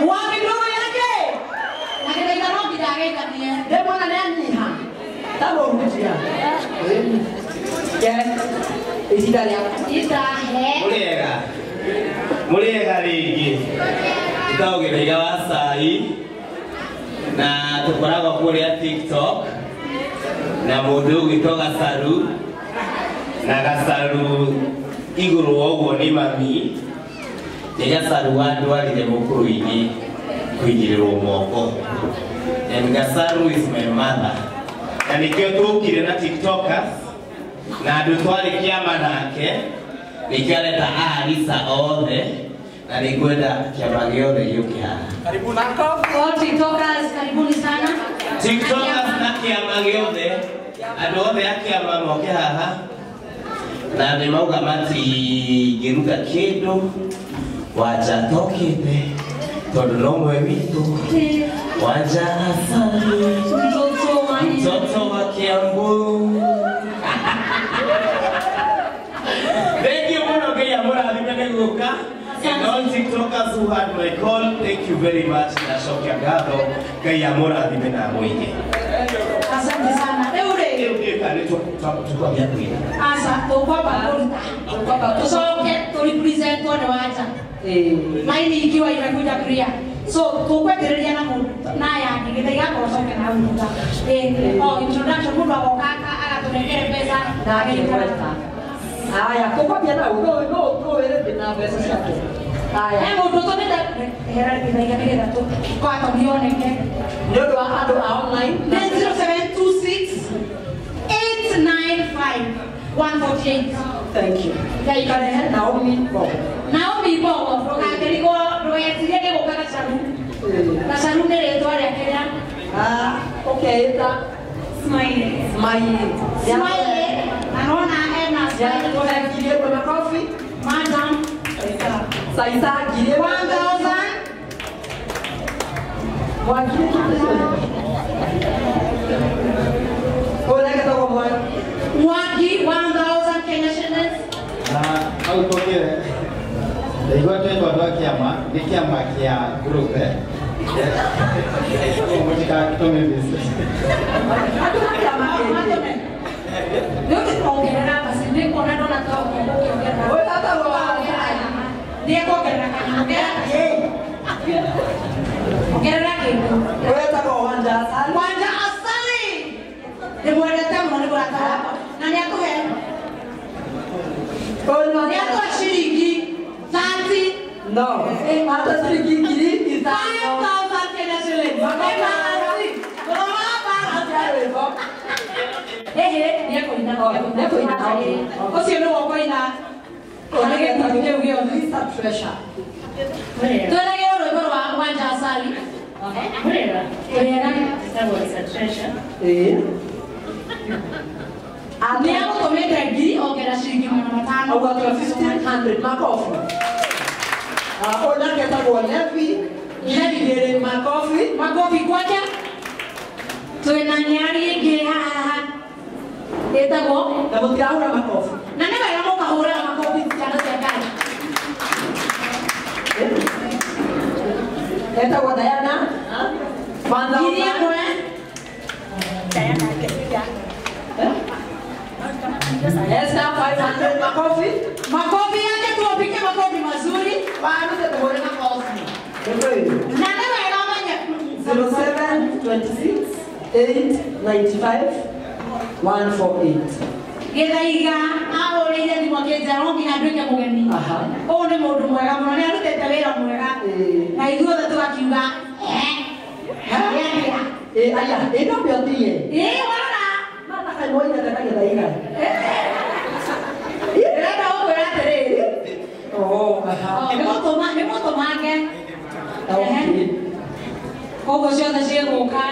Wapi ndogo yake? Na gĩthaiga no nginya ageithanie. Ndĩmwona nĩ anyiha. Ta mũhunjia. Ihinda rĩaku. Itahe. Mũrĩega. Mũrĩega rĩngĩ. Njĩtagwo Gĩthaiga wa Cai na tũkoragwo kũrĩa TikTok na mũndũ ũgwĩtwo Gacaru na Gacaru igũrũ wa ũguo nĩ mami nĩ Gacaru wandwarire mũkũrũ-inĩ kũigĩrĩrwo moko and Gacaru is my mother na nĩkĩo tũkire na TikTokers na andũ twarĩ kĩama nake nĩkĩo areta Alisa othe na nĩngwenda kĩama gĩothe gĩũke haha. All TikTokers, karibuni sana. TikTokers na kĩama gĩothe andũ othe a kĩama moke haha na nĩ mauga matingĩruta kĩndũ Wanja tokĩte tondũ no mwe witũ Wanja Asali Mtoto wa mtoto wa Kiambu. Thank you mũno Ngai amũrathime nĩ gũka. And all TikTokers who had my call, thank you very much. Nacokia ngatho Ngai amũrathime na amũige. Asante sana. Rĩu rĩ, Rĩu ndiũĩ kana nĩ tũkwambia kũina. aca tũkwamba kũruta. Tũcoke tũrepresentwo nĩ Wanja. Laini ikiwa imekuja clear. So tũkwambĩrĩria na mũndũ na yangĩ gĩthaiga coke na hau thutha. Oh, introduction mũndũ agoka agatũnengere mbeca Na akĩgweta. Haya, tũkwambia na no no no wĩre na mbeca ciake. Haya. He mũndũ ũtũmĩte hera gĩthaiga nĩgetha tũkwatoni oneke. Nĩ ũndũ wa andũ a online. Nĩ 0726 895 148. Thank you. Ngai. Karehe Naomi Mbogo. Naomi Mbogo, ndũgakĩrigwo ndũgetirie nĩ gũka Gacaru. Gacaru nĩ rĩtwa rĩake rĩa Ah, okay, ta Smile. Smile. Smile. Na nona ena smile. Nĩatũhe 1000 makobi. Madam. Saisa 1000. 1000. Mwangi. Ũyũ etagwo Mwangi. Mwangi 1000 Kenya shillings. Na hau tũkĩre ndaigua twetwo andũ a kĩama nĩ kĩama kĩa group mũtigatũme message. Nĩ ũngĩongerera basi nĩ kuona ndona ta ũkĩongerera. Ũyũ etagwo Wanja. Nĩ ekuongerera kanyamũ. Ongerera kĩndũ. Ũyũ etagwo Wanja Asali. Wanja Asali. Ndĩmwendete mũno nĩ mũrata wakwa. Na nĩ atũhe Ũyũ nĩ atũhe ciringi 30 No. Hata ciringi 5,000. 5,000 Kenya shillings. Ehe, nĩ ekũina. Nĩ ekũina, okay. Ũcio nĩwe ũkũina. Ona gĩkundi kĩu gĩothe. Lisa Treasure. Twenagĩrwo rwĩmbo rwa Wanja Asali. Wega. Ĩĩ. Nĩ agũtũmĩte ngiri ongera ciringi 500. Ũguo atũhe 1500 makobi. Ũyũ nake etagwo Levi. Levi. 2,000 makobi. Makobi kwake. Twĩna nyari ĩngĩ haha ĩtagwo Na mũtirahũra makobi. Na nĩ wega mũkahũraga makobi ciana cia Ngai. Etagwo Diana. 1000. Esther 500 makofi. Makofi yake tuwapike makofi mazuri. Warute tuhũre makobi. Na nĩ wega ũmenye 0726 895 148. Gĩthaiga ahũrĩire thimũ akĩnjĩra no nginya nduĩke mũgeni. Aha. Ũyũ nĩ mũndũ mwega mũno nĩ arutĩte wĩra mwega. Ĩĩ. Na ithuothe tũgakiuga eh. Ĩĩ, aya, ĩno nĩo thiĩ. Ĩĩ, warora. Mana kaĩ moinete na Gĩthaiga. Ndĩrenda gũkwĩra atĩrĩrĩ. Oh, aha. Nĩ mũtũmange. Okay. Koguo ciothe ciĩgũka.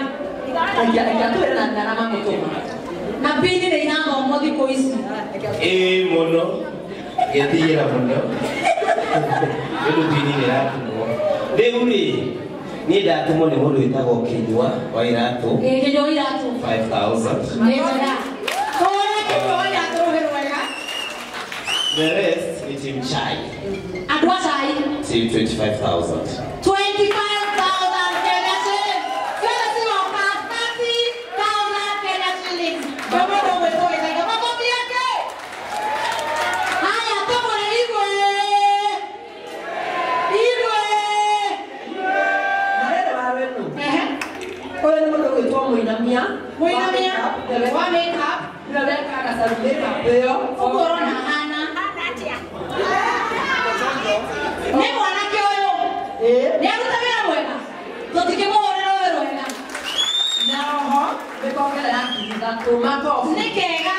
Reke atwĩre na nĩ arĩa mamũtũma. Na pini nĩ irathomwo thikũ ici. Ĩĩ mũno getigĩra mũno nĩ ũndũ pini nĩ ĩratũmwo rĩu rĩ niĩ ndatũmwo nĩ mũndũ wĩtagwo Kĩnyua wa Iratũ. Ĩĩ, Kĩnyua wa Iratũ. 5000. Nĩ njega. Tũhũre Kĩnyua wa Iratũ rũhĩ rwega. The rest ni team chai. Andũ a chai. Team 25,000. 25,000. Mũinamia. Mũinamia wa makeup. Nĩwe wekaga Gacaru makeup ĩyo. Ũguo ũrona hana. Nĩ mwanake ũyũ. Nĩ aruta wĩra mwega. Tũtikĩmũhũrĩra ũyũ rwega. Na oho nĩkongerera 3,000 makobi. Nĩ kega.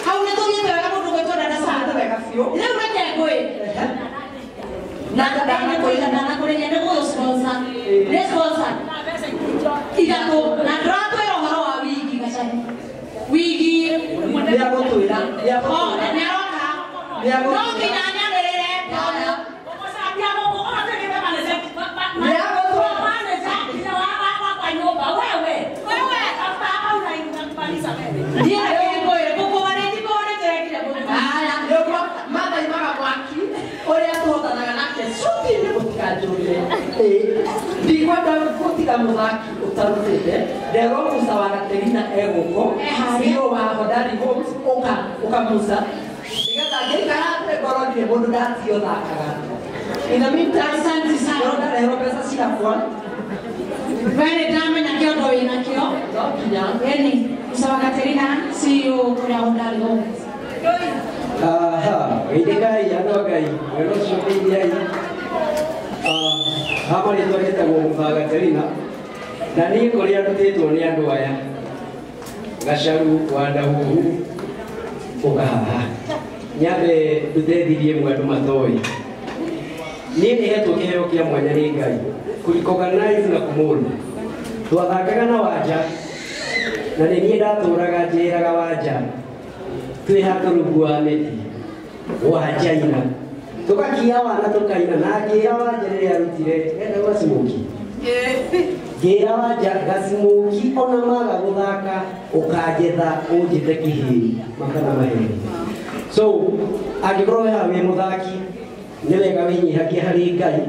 Hau nĩ tũthiĩte wega mũndũ gwĩtwo Dada Sara. Wega biũ. Rĩu reke ngũĩ. Na ndanakũrĩria nĩ gũgũ sponsor. Nĩ sponsor. 3 na ndĩratwĩra ũhoro wa wigi Gacaru. Wigi nĩagũtwĩra. Nĩaroka. No nginya nyanĩrĩre tondũ Ndikwenda gũtiga mũthaki ũtarutĩte nderwo Musa wa Gaterina egũkũ CEO wa Hodari Homes ũka ũka Musa nĩgetha ngĩikara thĩ ngorwo ndirĩ mũndũ ndatio thakaga. In the meantime, Asante sana. Ndĩrona mbeca ciakwa. We nĩ ndamenya kĩondo wĩnakĩo. No nginya. Ĩni Musa wa Gaterina CEO kũrĩa Hodari Homes. Aha, geithĩkai andũ a Ngai, wega ũcio geithiai. Haha rĩtwa rĩtagwo Musa wa Gaterina na niĩ kũrĩa ndutĩtwo nĩ andũ aya Gacaru wa Ndahuhu ũka haha nyambe ndute thiri ĩmwe andũ matoĩ. Niĩ nĩ hetwo kĩheo kĩa mwanya nĩ Ngai kũ-recognize na kũmũrũ. Twathakaga na Wanja na nĩ niĩ ndatũraga njĩraga Wanja twĩ handũ rungu wa mĩtĩ Wanja ina tugakia wana tukaina na ngĩra Wanja rĩrĩa arutire enda gacimũki ngĩra Wanja gacimũki ona maga gũthaka ũkanjetha ũnjĩte kĩhĩĩ makana maheni. So angĩkorwo we haha wĩ mũthaki nĩ wega wĩnyihagie harĩ Ngai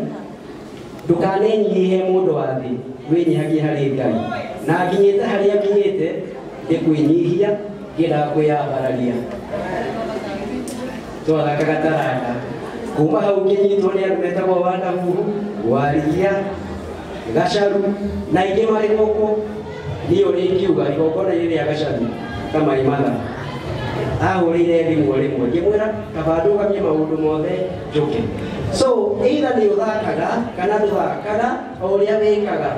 ndũkanenyihe mũndũ wa thĩ wĩnyihagie harĩ Ngai na nginyĩte harĩa nginyĩte nĩ kwĩnyihia ngĩendaga kwĩyambararia. Twathakaga taranda kuma hau ngĩnyitwo nĩ andũ metagwo Wandahuhu Warigia Gacaru na ingĩ marĩ gũkũ. Niĩ ũrĩa ingiuga igongona-inĩ rĩa Gacaru ta Maimatha ahũrĩire thimũ rĩmwe ngĩmwĩra kaba ndũgamie maũndũ mothe njũke. So either nĩ ũthakaga kana ndũthakaga o ũrĩa wĩkaga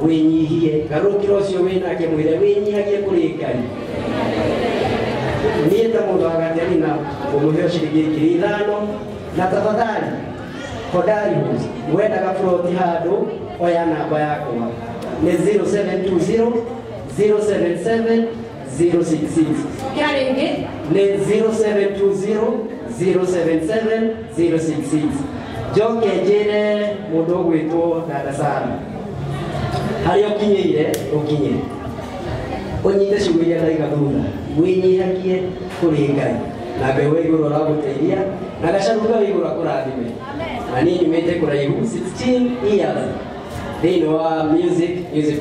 wĩnyihie garũkĩra ũcio wĩnake mwĩre wĩnyihagie kũrĩ Ngai. Niĩ ta mũndũ wa Gaterina ngũmũhe ciringi 5,000 na tafadhali Hodari Homes wendaga ploti handũ oya namba yakwa nĩ 0720 077 066. Kĩra rĩngĩ nĩ 0720 077 066. Njoke njĩre mũndũ ũgwĩtwo Dada Sara harĩa ũkinyĩire ũkinye ũnyite ciugo iria ndaiga thutha wĩnyihagie kũrĩ Ngai na Ngai wa igũrũ aragũteithia na Gacaru Ngai wa igũrũ akũrathime. Na niĩ nyumĩte kũraihu 16 years thĩinĩ wa music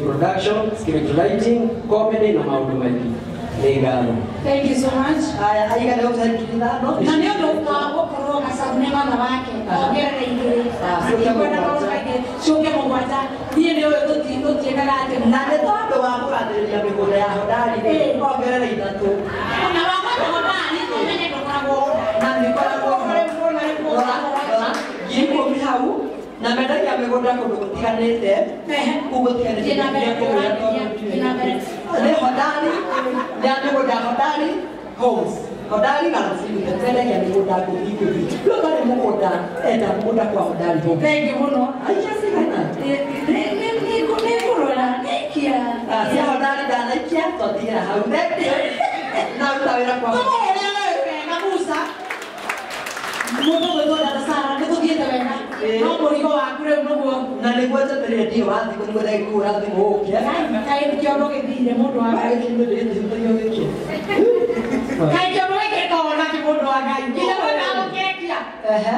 production, script writing, comedy na maũndũ maingĩ. Nĩ ngatho. Thank you so much. Aya aigana gũte 5,000. Na nĩ ũndũ wa gũkorwo Gacaru nĩ mama wake ongerera 2 ndikwenda maũndũ maingĩ ciũke 7. Niĩ nĩ ũyũ tũtiĩkaga atĩ na nĩ tondũ wa kũgathĩrĩria mĩgũnda ya Hodari ongerera 3. Na wagweta Hodari ũmenye ndũkoragwo Hodari. Na nĩkoragwo rora 10,000 hau na mendagia mĩgũnda kũndũ gũtiganĩte kũu gũtiganĩte nĩ Hodari nĩ a mĩgũnda Hodari Homes Hodari Galaxy mendagia mĩgũnda ngũthi ngũthi rĩu ũtarĩ mũgũnda enda mũgũnda kwa Hodari Homes. Thank you mũno. Aikia cigana? Nĩngũrora nĩikia. Cia Hodari ndanaikia twatigĩra hau. Na ruta wĩra kwa Tũmũhũrĩre wega Musa. Mũndũ ũgwĩtwo Dada Sara nĩ tũthiĩte wega no mũrigo waku rĩu nĩguo na nĩguo njetereire ndiĩ wa thikũ nĩguo ndagĩkũhũra thimũ ũke. Kaĩ kĩondo gĩthire mũndũ wa Ngai. Kaĩ kĩondo gĩkĩ gĩkoragwo nakĩ mũndũ wa Ngai nginya kwenda gũkĩrekia. Ehe.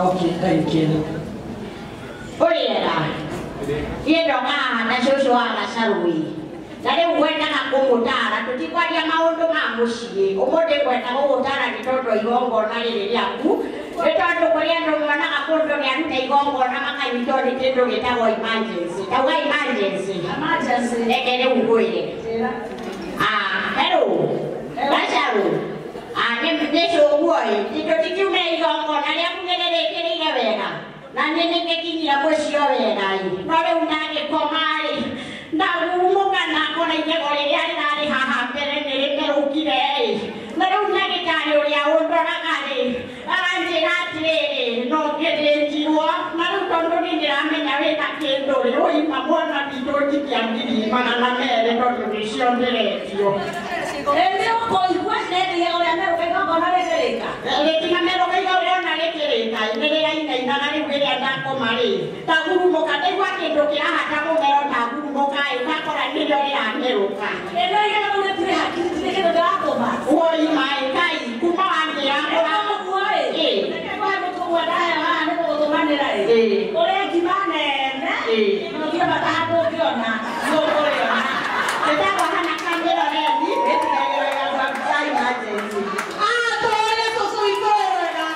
Okay, thank you. Ũrĩega niĩ ndoka haha na cũcũ wa Gacaru na rĩu ngwendaga kũmũtara tũtikwaria maũndũ ma mũciĩ ũmũthĩ ngwenda gũgũtara nĩ tondũ igongona rĩrĩ rĩaku Nĩ tondũ kũrĩ andũ monaga kũndũ nĩ aruta igongona makanyitwo nĩ kĩndũ gĩtagwo emergency. Tauga emergency. Emergency. Reke rĩu ngwĩre. Hello. Gacaru. Nĩ cũguo ĩ. Tũtikiume igongona rĩaku nĩrĩrĩkĩrĩire wega. Na nĩ nĩngĩkinyire mũciĩ wega ĩ. No rĩu ndagĩkoma rĩ. Ndagumũka nakora igego rĩrĩa rĩrarĩ haha mbere nĩrĩmerũkire ĩ. Na rĩu ndagĩtarĩ ũrĩa ũndoraga rĩ aranjĩra atĩrĩrĩ no ngĩthĩnjirwo na rĩu tondũ niĩ ndĩramenya wĩna kĩndũ rĩ ũima mwana witũ njikia 200,000 tondũ nĩcio ndĩretio. Nĩ ũkũigua nĩ ũrĩa merũka igongona rĩkĩrĩka. Rĩtinamerũka igongona rĩkĩrĩka nĩrĩrainainaga rĩu rĩrĩa ndakoma rĩ ndagurumũka ndaigua kĩndũ kĩrahata mũmero ndagurumũka ĩ ndakora nĩrĩo rĩramerũka. Ĩno igego rĩu rĩtirĩ hakiri tirĩ kĩndũ ndĩratũma. Woi maĩ Ngai kuma wambĩra Ũguo ĩ. Reke mũtũmwo ndahe haha nĩ gũgũtũmanĩra ĩ. Ũrĩa ngima nene. Ũngĩona bata handũ ũngĩona no ũkũrĩona. Ĩtagwo hana kamĩroreni. Tũrore cũcũ witũ wega.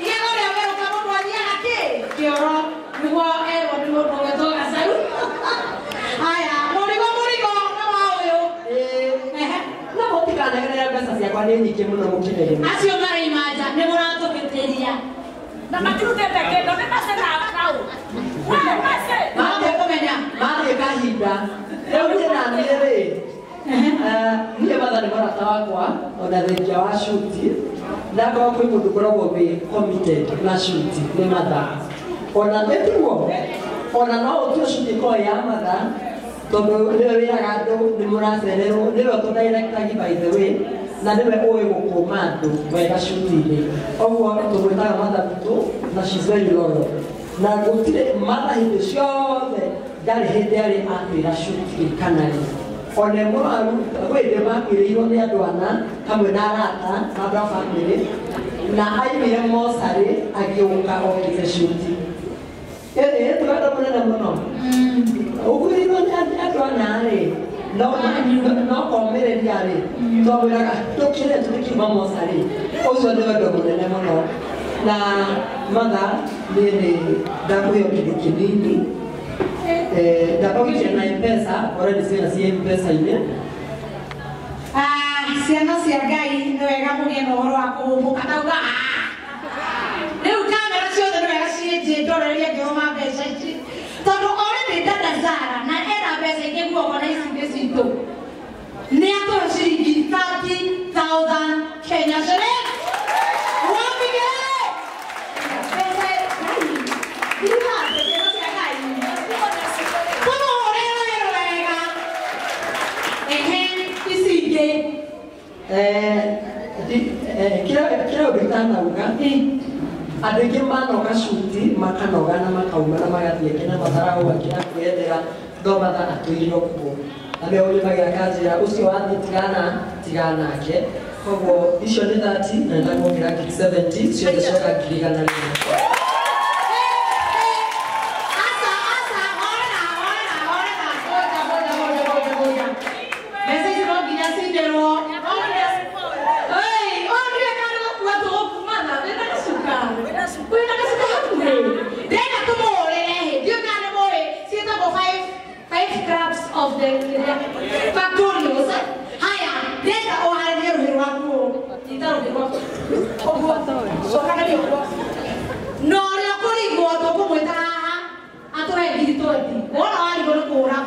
Igego rĩa merũka mũndũ athiaga kĩ? Kĩoro nĩguo erwo nĩ mũndũ ũgwĩtwo Gacaru. Haya, mũrigo mũrigo nĩ wa ũyũ. No mũtikanagerere mbeca ciakwa nĩ nyingĩ mũno mũkĩrĩrĩ. Acio maraima nja nĩ mũratũhĩtĩria. Na matirutĩte kĩndũ nĩ mace na kau. We mace. Matũkũmenya. Mathiĩ kahinda. Rĩu niĩ na niĩ rĩ. Niĩ matha nĩ mũrata wakwa ona thengia wa cuti. Na ngorwo kwĩ mũndũ ũkoragwo wĩ committed na cuti nĩ matha. Ona tĩtiguo. Ona no ũtue cuti ĩkorwo ya matha tondũ nĩwe wĩraga andũ nĩ mũracererwo nĩwe ũtũdirectagi by the way na nĩwe ũĩ gũkũma andũ wega cuti-inĩ. Ũguo tũmwĩtaga matha witũ na she's very loyal. Na gũtirĩ matha hĩndĩ ciothe ndarĩ hĩndĩ arĩ atwĩra cuti kana rĩ. Ona mũrwaru kwĩ hĩndĩ makuĩrĩirwo nĩ andũ ana hamwe na arata na andũ a bamĩrĩ na aimire mocarĩ agĩũka okĩte cuti. Ĩĩ tũganda mũnene mũno. Ũkuĩrĩirwo nĩ andũ ana rĩ no komĩrĩria rĩ twamwĩraga tũkĩre tũgĩkiuma mocarĩ. Ũcio nĩ wendo mũnene mũno. Na matha niĩ nĩ ndakũheo kĩndũ kĩnini. Ndakũgĩtia na M-Pesa already ciana ciĩ M-Pesa-inĩ. Ciana cia Ngai nĩ wega mũgĩe na ũhoro wa kũhũmũka tauga rĩu kamera ciothe nĩ wega ciĩnjie ndorerie ngĩrũma mbeca ici tondũ already dada Zara na ena mbeca ingĩ guoko na ici nĩ citũ nĩ atũhe ciringi 30,000 Kenya shillings. Wambigĩrĩre mbeca Ngai iruga ciana cia Ngai tũmũhũrĩre wĩra wega. Ehe ici ingĩ Kĩrĩa ũndũ itanauga andũ aingĩ manoga cuti makanoga na makauma na magathiĩ angĩ na matharaũ angĩ na kwĩyethera no matha atũire kuo na nĩo ũrĩmagĩra kanjĩra ũcio wathiĩ tigana nake. Koguo icio nĩ 30 na ndakuongerera 70 ciothe cioka 100,000. Asa asa horera horera horera ngoja ngoja ngoja ngoja ngoja mbeca ici no nginya cinderwo. Oi, ũndue kana gũkua tũgũkumana wĩna gacuka wĩna gacuka hakuhĩ ndĩrenda tũmũhũrĩre hĩ ndiũĩ kana nĩ mũĩ ciĩtagwo 5 grams of the factorials. Haya ndĩrenda ũharĩrie rũhĩ rwaku nyita rũhĩ rwaku ũguo cokanĩria ũguo na ũrĩa ũkũringwo tũkũmwĩta haha atũhe 20,000 wona warigwo nĩ kũhũra